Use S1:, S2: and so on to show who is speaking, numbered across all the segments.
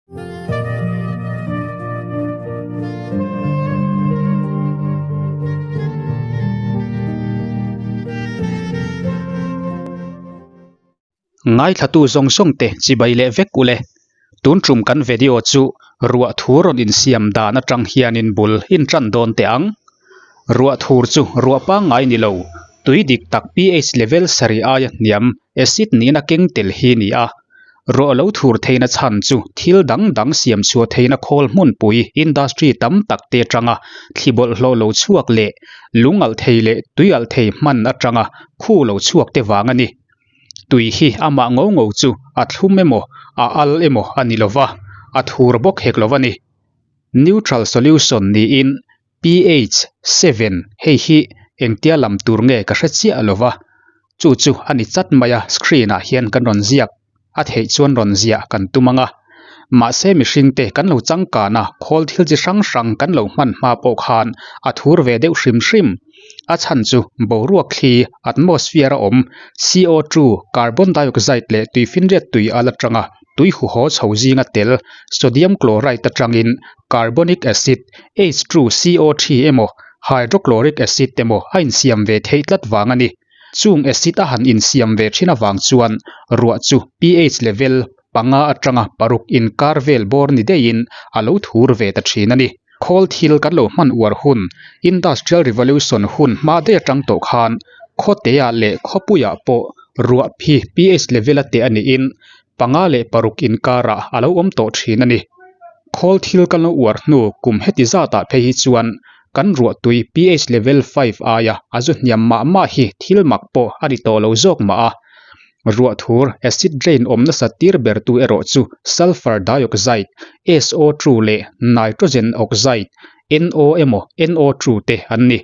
S1: Ngaithlatu zawng zawng te chibai leh vek ule. Tun tum kan video chu ruah thur rawn insiam dan atang hianin bul in tan dawn teh ang. Ruah thur chu ruah pangngai ni lo, tui dik tak pH level sarih aia hniam acid nihna keng tel hi ni a. Ruah lo thur theihna chhan chu thil dang dang siam chhuah theihna khawl hmunpui industry tam tak te atanga thli bawlhhlawh lo chhuak leh lung alh thei leh tui alh thei hman atanga khu lo chhuak te vang a ni. Tui hi amah ngo ngo chu a thlum emaw a al emaw a ni lova, a thur bawk hek lo a ni. Neutral solution niin PH seven hei hi engtia lam tur nge ka hre chiah lo va, chu chu a ni chat mai a screen ah hian kan rawn ziak a theih chuan rawn ziah kan tum ang a. Mahse mihring te kan lo changkan a, khawl thil chi hrang hrang kan lo hman hma pawh khan a thur ve deuh hrim hrim. A chhan chu boruak thli atmosphere a awm CO2, carbon dioxide leh tuifinriat tui al atanga tui huhaw chho zinga tel sodium chloride atangin carbonic acid, H2CO3 emaw hydrochloric acid emaw a insiam ve theih tlat vang a ni. Chung acid a han insiam ve thin avang chuan ruah chu pH level panga atanga paruk inkar vel bawr ni deihin a lo thur ve ta thin a ni. Khawl thil kan lo hman uar hun, Industrial Revolution hun hma daih atang tawh khan khawteah leh khawpuiah pawh ruah phi pH level a teh a niin panga leh paruk inkarah a lo awm tawh thin a ni. Khawl thil kan lo uar hnu kum heti zatah phei hi chuan kan ruahtui pH level five aia a zu hniam mah mah hi thil mak pawh a ni tawh lo zawk mah a. Ruahthur, acid rain awm nasa tir bertu erawh chu sulphur dioxide, SO2, leh nitrogen oxide, NO emaw NO2, te an ni.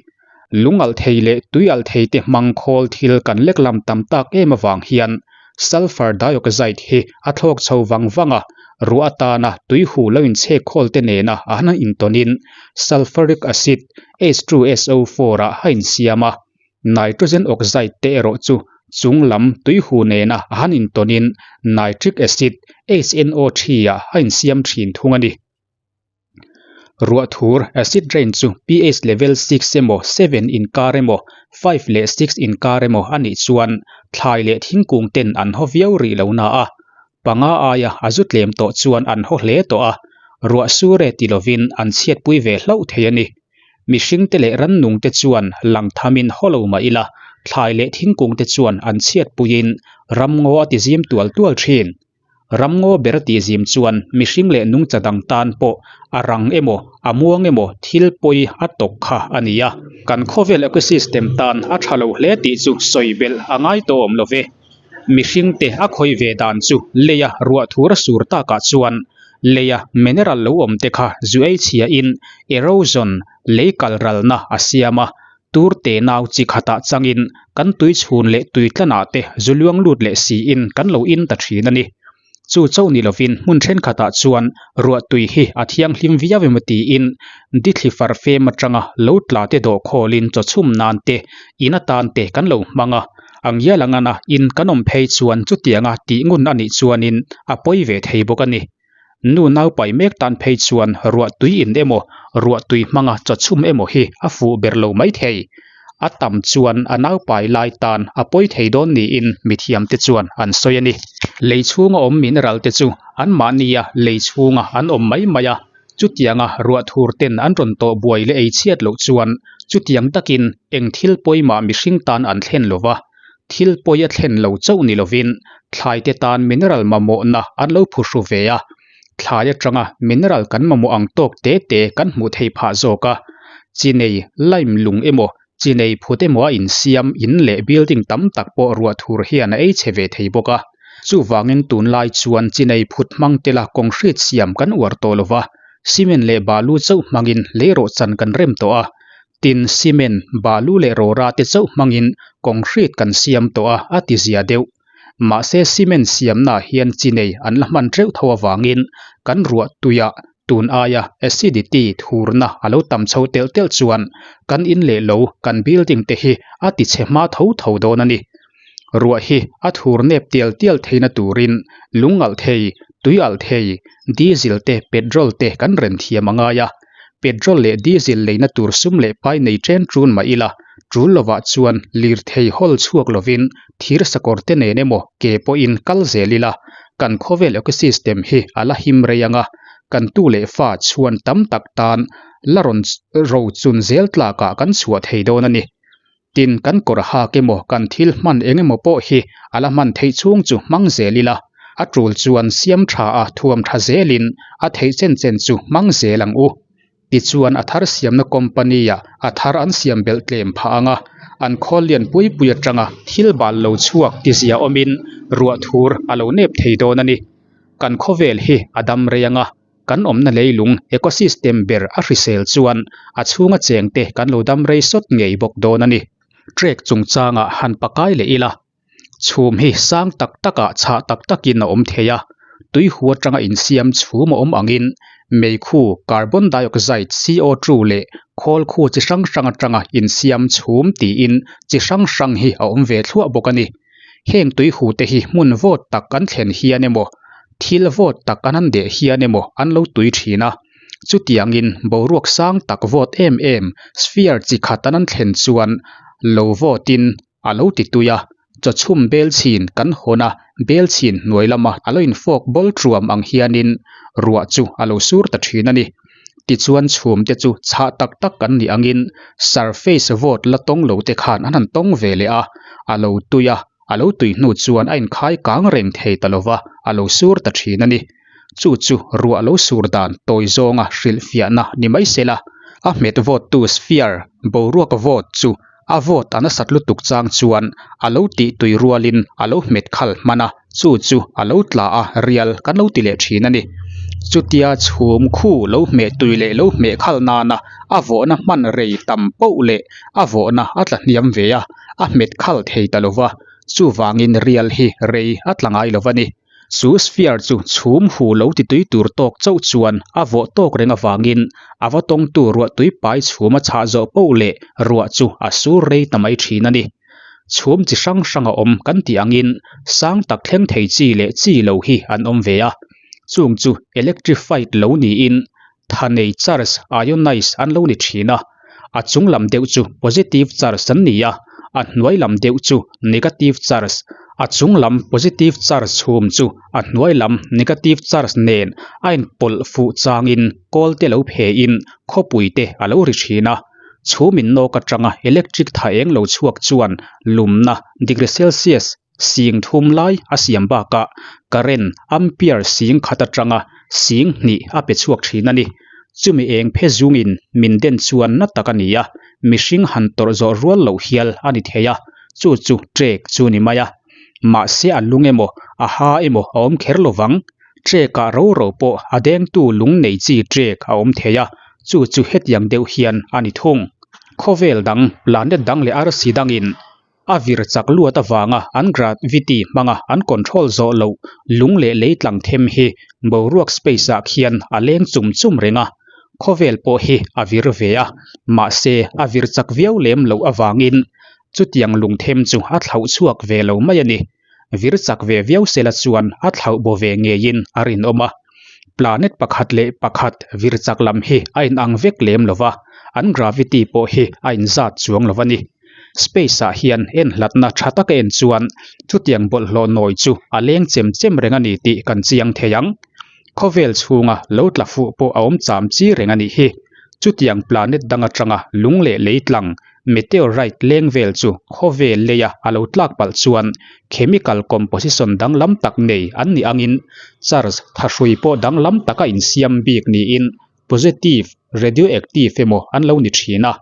S1: Lung alh thei leh tui alh thei te hmang khawl thil kan lek lam tam tak em avang hian sulphur dioxide hi a thlawk chho vang vang a, ruah atana tui hu lo inchhek khawl te nena a han intawnin sulphuric acid, H2SO4, ah a insiam a. Nitrogen oxide te erawh chu chung lam tui hu nena a han intawnin nitric acid, HNO3, ah a insiam thin thung a ni. Ruahthur, acid rain, chu pH level six emaw seven inkar emaw five leh six inkar emaw a nih chuan thlai leh thingkung ten an haw viau rih lo na a, panga aia a zu tlem tawh chuan an haw hle tawh a, ruah sur e ti lovin an chhiatpui ve hlauh thei a ni. Mihring te leh rannung te chuan lang thamin haw lo mah ila, thlai leh thingkung te chuan an chhiatpuiin ramngaw a tizim tual tual thin. Ramngaw ber tihzim chuan mihring leh nungcha dang tan pawh a rang emaw, a muang emaw thil pawi a tawk kha a ni a. Kan khawvel ecosystem tan a tha lo hle tih chu sawi belh a ngai tawh awm lo ve. Mihringte a khawih ve dan chu leia ruah thur a sur takah chuan leia mineral lo awm te kha zu ei chhiain erosion, lei kal ralna a siam a. Tur te nau chi khatah changin kan tui chhun leh tui tlanah te zu luang lut leh siin kan lo in ta thin a ni. Chu chauh ni lovin hmun thenkhatah chuan ruah tui hi a thianghlim viau emaw tiin dithli far fem atanga lo tla te dawh khawlin chaw chhum nan te in atan te kan lo hmang a. Ang hial ang ana in kan awm phei chuan chutianga tih ngun a nih chuanin a pawi ve thei bawk a ni. Nu naupai mek tan phei chuan ruah tui in emaw, ruah tui hmanga chaw chhum emaw hi a fuh ber lo mai thei. A tam chuan a naupai lai tan a pawi thei dawn niin mithiam te chuan an sawi a ni. Lei chhunga awm mineral te chu anmahnia lei chhunga an awm mai mai a, chutianga ruah thur ten an rawn tawh buai leh ei chhiat loh chuan chutiang takin eng thil pawimah mihring tan an thlen lo va. Thil pawi a thlen lo chauh ni lovin thlai te tan mineral mamawhna an lo phuhru ve a, thlai atanga mineral kan mamawh ang tawk te te kan hmuh theih phah zawk a. Chi nei lime lung emaw, chi nei phut emaw a insiam in leh building tam tak pawh ruah thur hian a ei chhe ve thei bawk a. Chuvangin tunlai chuan chi nei phut hmang tela concrete siam kan uar tawh lova, cement leh balu chauh hmangin leirawhchan kan rem tawh a. Tin, cement, balu leh rawra te chauh hmangin concrete kan siam tawh a, a ti zia deuh. Mahse, cement siamnaah hian chi nei an la hman teuh tho avangin kan ruah tuiah tun aia acidity thurna a lo tam chho telh telh chuan kan in leh lo, kan building te hi a ti chhe hma tho tho dawn a ni. Ruah hi a thur nep tial tial theihna turin lungalh thei. Tui alh thei, diesel te, petrol te kan ren thiam a ngai a. Petrol leh diesel leina tur sum leh pai nei chen ṭun mah ila, ṭul lovah chuan lirthei hawl chhuak lovin thir sakawr te nen emaw ke pawhin kal zel ila, kan khawvel ecosystem hi a la him rei ang a, kan tu leh fa chhuan tam tak tan la rawn ro chun zel tlakah kan chhuah thei dawn a ni. Tin, kan kawr hak emaw kan thil hman eng emaw pawh hi a la hman theih chhung chu hmang zel ila, a tul chuan siam tha a thuam tha zelin a theih chen chen chu hmang zel ang u. Tichuan a thar siamna company ah a thar an siam belh tlem phah ang a, an khawl lian pui pui atanga thil bal lo chhuak tizia awmin ruah thur a lo nep thei dawn a ni. Kan khawvel hi a dam rei ang a. Kan awmna leilung ecosystem ber a hrisel chuan a chhunga chengte kan lo dam rei sawt ngei bawk dawn a ni. Trek chungchangah han pakai leh ila, chhum hi sang tak takah chhah tak takin a awm thei a, tui hu atanga insiam chhum a awm angin meikhu carbon dioxide, CO2, leh khawl khu chi hrang hrang atanga insiam chhum tiin chi hrang hrang hi a awm ve thluah bawk a ni. Heng tui hu te hi hmun vawt tak an thlen hian emaw, thil vawt tak an han deh hian emaw an lo tui thin a. Chutiangin boruak sang tak vawt em em sphere chi khat an an thlen chuan lo vawtin a lo ti tui a, chawchhum bel chhin kan hawn a, bel chhin hnuai lama a lo infawk bawl thuam ang hianin ruah chu a lo sur ta thin a ni. Tichuan chhum te chu chhah tak tak kan nih angin surface vawt la tawng lo te khan an han tawng ve leh a, a lo tui a, a lo tui hnu chuan a inkhai kang reng thei ta lova, a lo sur ta thin a ni. Chu chu ruah lo sur dan tawi zawnga hrilhfiahna ni mai se la, a hmet vawt tu sphere boruak vawt chu a vawt a nasat lutuk chang chuan a lo tih tui rualin a lo hmet khal hman a, chu chu a lo tla a, rial kan lo ti leh thin a ni. Chutia chhum khu lo hmeh tui leh lo hmeh khal nana a vawhna hman rei tam poh leh a vawhna a tla hniam ve a, a hmet khal thei ta lova, chuvangin rial hi rei a tla ngai lova ni. Chu sphere chu chhum hu lo ti tui tur tawk chauh chuan a vawh tawk reng avangin a va tawngtu ruah tui pai chhum a chhah zawh poh leh ruah chu a sur rei ta mai thin a ni. Chhum chi hrang hrang a awm kan tih angin sang tak thleng thei chi leh chi lo hi an awm ve a. Chung chu electrified lo niin tha nei charge ionize an lo ni thin a, a chung lam deuh chu positive charge an ni a, a hnuai lam deuh chu negative charge, a chung lam positive charge chhum chu a hnuai lam negative charge nen a inpawlh fuh changin kawl te lo phe in khawpui te a lo ri thin a, chhum in nawk atanga electric tha eng lo chhuak chuan lumna degree celsius Sing thum lai a siam bakah current ampere sing khat atanga sing hnih a pe chhuak thin a ni. Chumi eng phe zungin min den chuan na tak a ni a, mihring han tawrh zawh rual loh hial a ni thei a, chu chu trek chu ni mai a. Mahse a lung emaw a ha emaw a awm kher lovang. Trek ah ro ro pawh a dengtu lung nei chi trek a awm thei a, chu chu hetiang deuh hian a ni thung. Khawvel dang, planet dang leh arsi dangin A vir chak luat avanga an gravity hmanga an control zawh loh lung leh lei tlang them hi boruak space ah khian a leng chum chum reng a, khawvel pawh hi a vir ve a, mahse a vir chak viau lem loh avangin chutiang lung them chu a thlauh chhuak ve lo mai a ni. Vir chak ve viau sela chuan a thlauh bo ve ngeiin a rinawm a. Planet pakhat leh pakhat vir chak lam hi a inang vek lem lo va, an gravity pawh hi a inzat chuang lo a ni. Space ah hian en hlatna tha taka en chuan chutiang bawlhhlawh nawi chu a leng chem chem reng a ni tih kan chiang thei ang. Khawvel chhunga lo tla fuh pawh a awm cham chi reng a nih hi. Chutiang planet dang atanga lung leh lei tlang meteorite leng vel chu khawvel leia a lo tlak palh chuan chemical composition danglam tak nei an nih angin charge thahrui pawh danglam taka insiam bik niin positive radioactive emaw an lo ni thin a.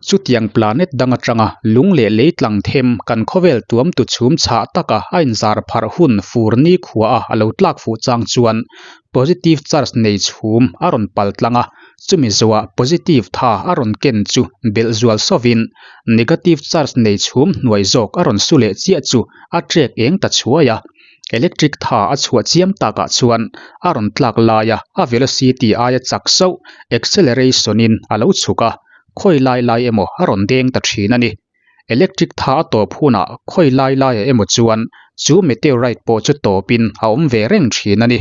S1: Chutiang planet dang atanga lung leh lei tlang them kan khawvel tuam tu chhum chhah taka a inzar pharh hun fur ni khua a a lo tlak fuh chang chuan positive charge nei chhum a rawn pal tlang a, chumi zawhah positive tha a rawn ken chu belh zual sawvin negative charge nei chhum hnuai zawk a rawn su leh chiah chu a trek eng ta chhuai a. Electric tha a chhuah chiam takah chuan a rawn tlak laia a velocity aia chak sauh acceleration in a lo chhuk a, khawi lai lai emaw a rawn deng ta thin a ni. Electric tha a tawp hunah khawi lai laiah emaw chuan chu meteorite pawh chu tawpin a awm ve reng thin a ni.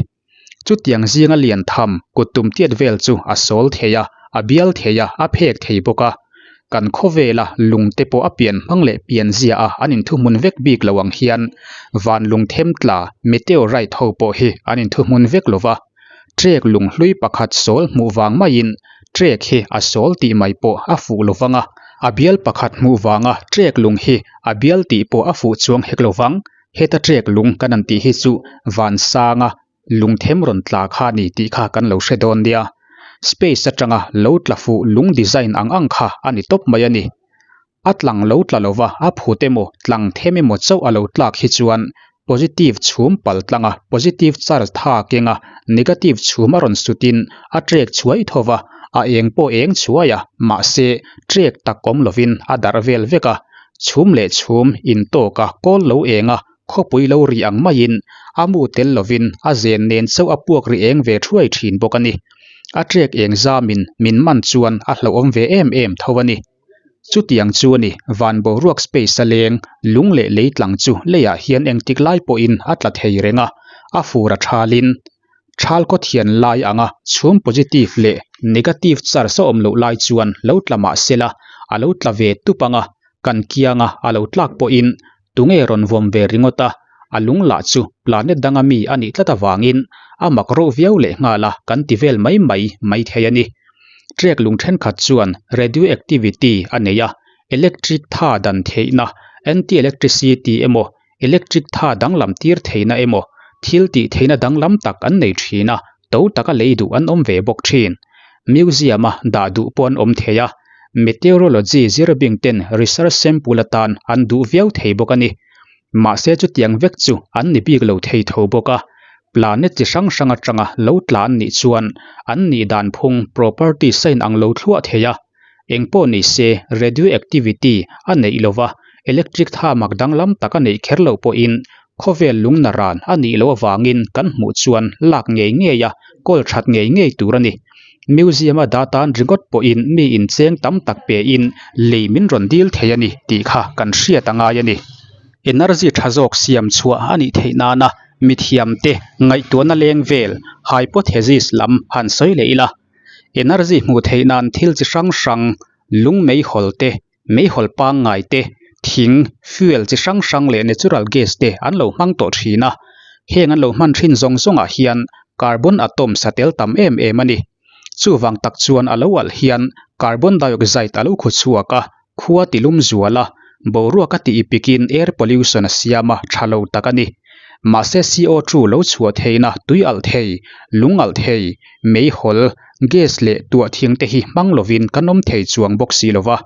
S1: Chutiang zinga lian tham kut tum tiat vel chu a sawl thei a, a bial thei a, a phek thei bawk a. Kan khawvela lung te pawh a pian hmang leh pian zia a an inthuhmun vek bik lo ang hian van lung them tla meteorite ho pawh hi an inthuhmun vek lo va. Trek lung hlui pakhat sawl hmuh vang maiin trek hi a sawl tih mai pawh a fuh lo vang a, a bial pakhat hmuh vanga trek lung hi a bial tih pawh a fuh chuang hek lo vang. Heta trek lung kan han tih hi chu vansanga lungthem rawn tla kha a ni tih kha kan lo hre dawn nia. Space atanga lo tla fuh lung design ang ang kha a ni tawp mai a ni. A tlang lo tla lova a phut emaw tlang them emaw chauh a lo tlak hi chuan positive chhum pal tlanga positive charge tha kenga negative chhum a rawn sutin a trek chhuai tho va, a eng pawh eng chhuai a, mahse trek tak awm lovin a darh vel vek a, chhum leh chhum intawk a kawl lo eng a, khawpui lo ri ang maiin a mu tel lovin a zen nen chauh a puak ri eng ve thuai thin bawk a ni. A trek eng zamin min man chuan a hlauhawm ve em em tho a ni. Chutiang chu a ni, van boruak space a leng, lung leh lei tlang chu leiah hian engtik lai pawhin a tla thei reng a, a fur a thalin thal khaw thian lai anga chhum positive leh negative charge a awm loh lai chuan lo tla mah sela a lo tla ve tup ang a, kan kianga a lo tlak pawhin tunge rawn vawm ve ringawt a, a lung lah chu planet danga mi a nih tlat avangin a mak reuh viau leh nghal a kan ti vel mai mai mai thei a ni. Trek lung thenkhat chuan radioactivity a nei a, electric tha dan theihna, anti-electricity emaw, electric tha danglam tir theihna emaw, thil tih theihna danglam tak an nei thin a, to taka lei duh an awm ve bawk thin. Museum-a dah duh pawh an awm thei a, meteorology zirbing ten research sample atan an duh viau thei bawk a ni. Mahse chutiang vek chu an ni bik lo thei tho bawk a, planet chi hrang hrang atanga lo tla an nih chuan an nih dan phung properties a inang lo thluah thei a. Engpawh ni se radioactivity a neih lova electric tha mak danglam tak a neih kher loh pawhin khawvel lungna ran a nih loh avangin kan hmuh chuan lak ngei ngei a, kawl that ngei ngei tur a ni. Museum a dah tan ringawt pawhin mi incheng tam tak pein lei min rawn dil thei a ni tih kha kan hriat a ngai a ni. Energy tha zawk siam chhuah a nih theih nana mithiamte ngaihtuahna leng vel hypothesis lam han sawi leh ila. Energy hmuh theih nan thil chi hrang hrang, lung meihawl te, meihawl pangngai te, thing, fuel chi hrang hrang leh natural gas te an lo hmang tawh thin a. Heng an lo hman thin zawng zawngah hian carbon atoms a tel tam em em a ni. Chuvang tak chuan a lo alh hian carbon dioxide a lo khu chhuak a, khua ti lum zual a, boruak a tih ipikin air pollution a siam a, tha lo tak a ni. Mahse CO2 lo chhuah theihna tui alh thei, lung alh thei, meihawl, gas leh tuah thing te hi hmang lovin kan awm thei chuang bawk si lo va.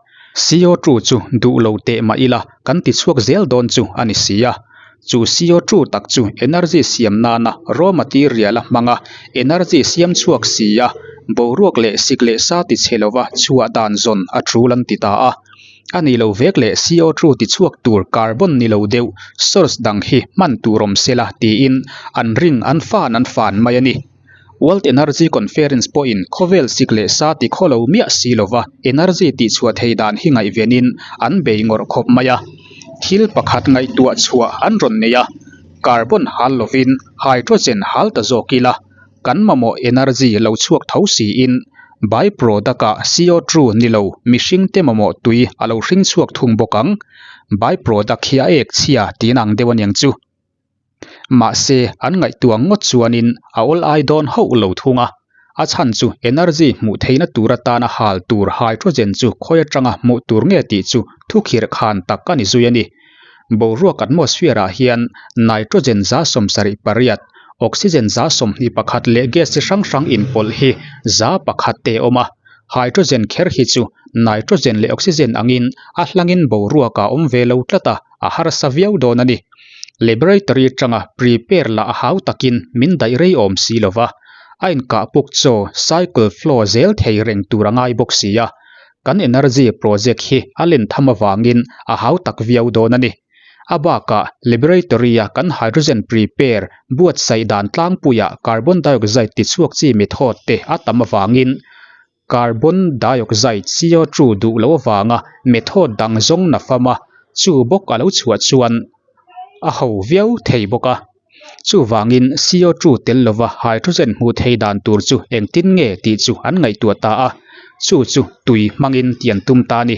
S1: CO2 chu duh lo teh mah ila kan ti chhuak zel dawn chu a ni si a. Chu CO2 tak chu energy siam nana raw material a hmang a, energy siam chhuak si a, boruak leh sik leh sa ti chhe lova chhuah dan zawn a tul an ti ta a. A ni lo vek leh CO2 ti chhuak tur carbon ni lo deuh source dang hi hman tur awm sela tiin an ring an fan an fan mai a ni. World Energy Conference pawhin khawvel sik leh sa ti khaw lo miah si lova energy tihchhuah thei dan hi ngaihvenin an bei ngawrh khawp mai a. Thil pakhat ngaihtuah chhuah an rawn nei a, carbon hal lovin hydrogen hal ta zawk ila kan mamawh energy lo chhuak tho siin by-product ah CO2 ni lo mihring te mamawh tui a lo hring chhuak thung bawk ang. By-product hi a ek chhia tiin ang deuh aniang chu. Mahse, an ngaihtuah ngawt chuanin a awl ai dawn hauh lo thung a. A chhan chu energy hmuh theihna tur atana hal tur hydrogen chu khawi atanga hmuh tur nge tih chu thukhirh khan tak a ni zui a ni. Boruak atmosphere-ah hian nitrogen 78, oxygen 21 leh gas chi hrang hrang inpawlh hi 100 te a awm a. Hydrogen kher hi chu nitrogen leh oxygen angin a hlangin boruakah a awm ve lo tlat a. a harsa viau dawn a ni. Laboratory atanga prepare lah a hau takin min daih rei awm si lo va, a inkah puk chaw cycle flow zel thei reng tur a ngai bawk si a, kan energy project hi a len tham avangin a hau tak viau dawn a ni. A bakah laboratory-a kan hydrogen prepare buatsaih dan tlangpuiah carbon dioxide tichhuak chi method te a tam avangin Carbon dioxide, CO2, duh loh avanga method dang zawng na fam a, chu bawk a lo chhuah chuan a ho viau thei bawk a. Chuvangin CO2 tel lova hydrogen hmuh thei dan tur chu engtin nge tih chu an ngaihtuah ta a, chu chu tui hmangin tih an tum ta a ni.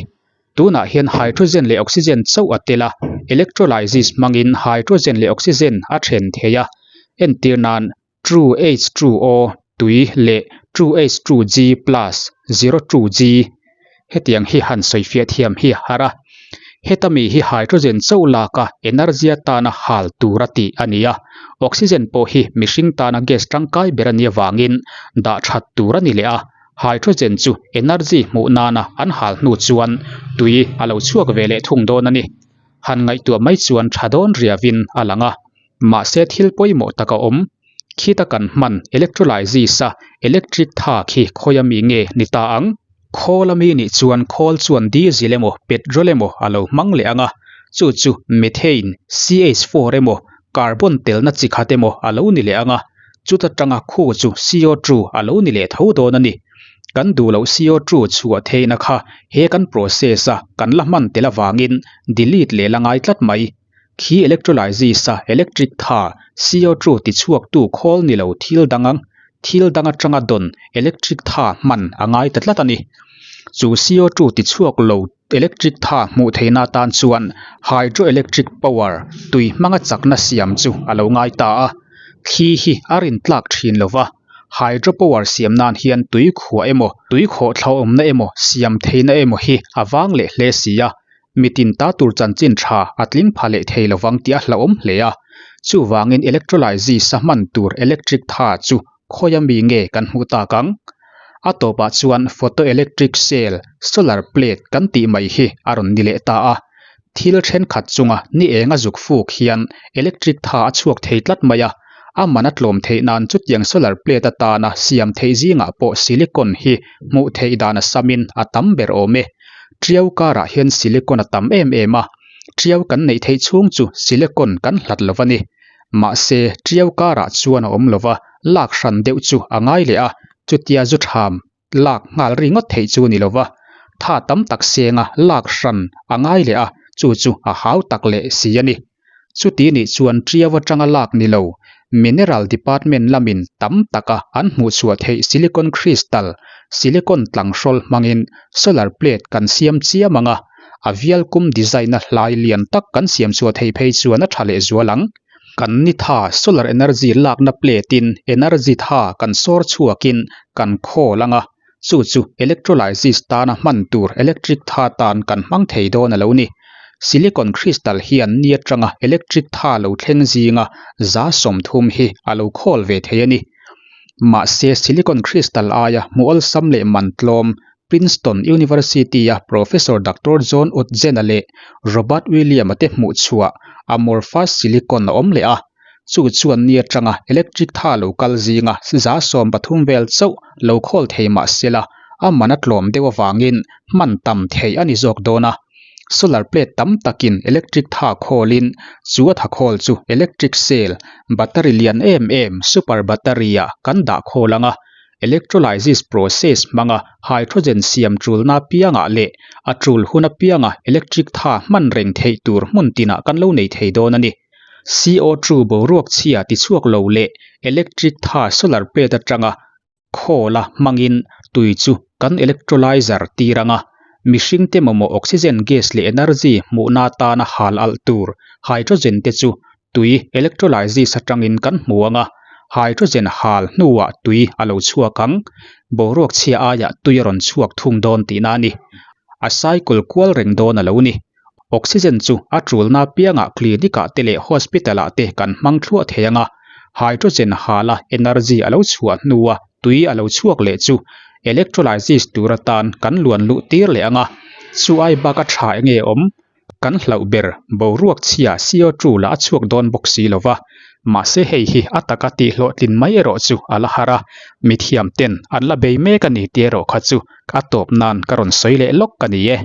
S1: Tunah hian hydrogen leh oxygen chauh a tel a, electrolysis hmangin hydrogen leh oxygen a then thei a. Entir nan True H2O tui leh True H2G plus zero two G hetiang hi han sawifiah thiam hi a har a. Heta mi hi hydrogen chauh laka energy atana hal tur a tih a ni a, oxygen pawh hi mihring tana gas tangkai ber a nih avangin dah that tur a ni leh a. Hydrogen chu energy hmuh nana an hal hnu chuan tui a lo chhuak ve leh thung dawn a ni. Han ngaihtuah mai chuan tha dawn riavin a lang a. Mahse thil pawimawh tak a awm. Khita kan hman electrolysis a electric tha khi khawi ami nge ni ta ang? Khawl ami nih chuan khawl chuan diesel emaw petrol emaw a lo hmang leh ang a, chu chu methane, CH4 emaw carbon telna chi khat emaw a lo ni leh ang a, chuta tanga khu chu CO2 a lo ni leh tho dawn a ni. Kan duh loh CO2 chhuah theihna kha he kan process a kan la hman tel avangin delete leh la ngai tlat mai. Khi electrolysis a electric tha CO2 tichhuaktu khawl ni lo thil dang ang thil dang atanga dawn electric tha hman a ngai ta tlat a ni. Chu CO2 tichhuak lo electric tha hmuh theihna atan chuan hydroelectric power tui hmanga chakna siam chu a lo ngai ta a. Thli hi a rintlak thin lo va, hydropower siam nan hian tui khuah emaw tui khawhthla awmna emaw siam theihna emaw hi a vang leh hle si a. Mitin ta tur chanchin tha a tling pha leh thei lovang tih a hlauhawm hle a. Chuvangin electrolysis a hman tur electric tha chu khawi ami nge kan hmuh tak ang? A tawpah chuan photoelectric cell, solar plate kan tih mai hi a rawn ni leh ta a. Thil thenkhat chunga ni eng a zuk fuk hian electric tha a chhuak thei tlat mai a. A man a tlawm theih nan chutiang solar plate atana siam theih zingah pawh silicon hi hmuh theih dan a samin a tam ber awm e. Tiau karah hian silicon a tam em em a, tiau kan neih theih chhung chu silicon kan hlat lo a ni. Mahse, tiau karah chuan a awm lo va, lak hran deuh chu a ngai leh a, chutia zu tham lak nghal ringawt theih chu ni lo va, tha tam tak senga lak hran a ngai leh a, chu chu a hau tak leh si a ni. Chuti nih chuan tiau atanga lak ni lo, Mineral Department lamin tam taka an hmuhchhuah theih silicon crystal, silicon tlanghrawl hmangin solar plate kan siam chiam ang a, a vial kum design-a hlai lian tak kan siam chhuah theih phei chuan a tha lehzual ang. Kan ni tha solar energy lakna plate-in energy tha kan sawr chhuakin kan khawl ang a, Chu chu electrolysis tana hman tur electric tha tan kan hmang thei dawn a lo ni. Silicon crystal hian ni atanga electric tha lo thleng zinga 30% hi a lo khawl ve thei a ni. Mahse silicon crystal aia hmu awlsam leh man tlawm Princeton University-a Professor Doctor John Ottgen-a leh Robert William-a te hmuhchhuah amorphous silicon a awm leh a. Chu chuan ni atanga electric tha lo kal zinga 13% vel chauh lo khawl thei mah sela, a man a tlawm deuh avangin hman tam theih a ni zawk dawn a. Solar plate tam takin electric tha khawlin chu a tha khawl chu electric cell, battery lian em em, super battery ah kan dah khawl ang a. Electrolysis process hmanga hydrogen siam tulna apiangah leh a tul hun apianga electric tha hman reng theih tur hmun tinah kan lo nei thei dawn a ni. CO2 boruak chhia tichhuak lo leh electric tha solar plate atanga khawl a hmangin tui chu kan electrolyzer tir ang a, mihringte mamawh oxygen gas leh energy hmuhna atana hal alh tur hydrogen te chu tui electrolysis atangin kan hmu ang a, hydrogen hal hnuah tui a lo chhuak ang, boruak chhia aiah tui a rawn chhuak thung dawn tihna a ni. A cycle kual reng dawn a lo ni. Oxygen chu a tulna apiangah clinic ah te leh hospital ah te kan hmang thluah thei ang a, hydrogen hala energy a lo chhuah hnua tui a lo chhuak leh chu electrolysis tur atan kan luan luh tir leh ang a, chu ai bak a tha enge awm? Kan hlauh ber boruak chhia CO2 lah a chhuak dawn bawk si lo va, mahse hei hi a taka tihhlawhtlin mai erawh chu a la har a, mithiam ten an la bei mek a ni tih erawh kha chu a tawp nan ka rawn sawi leh lawk ka ni e.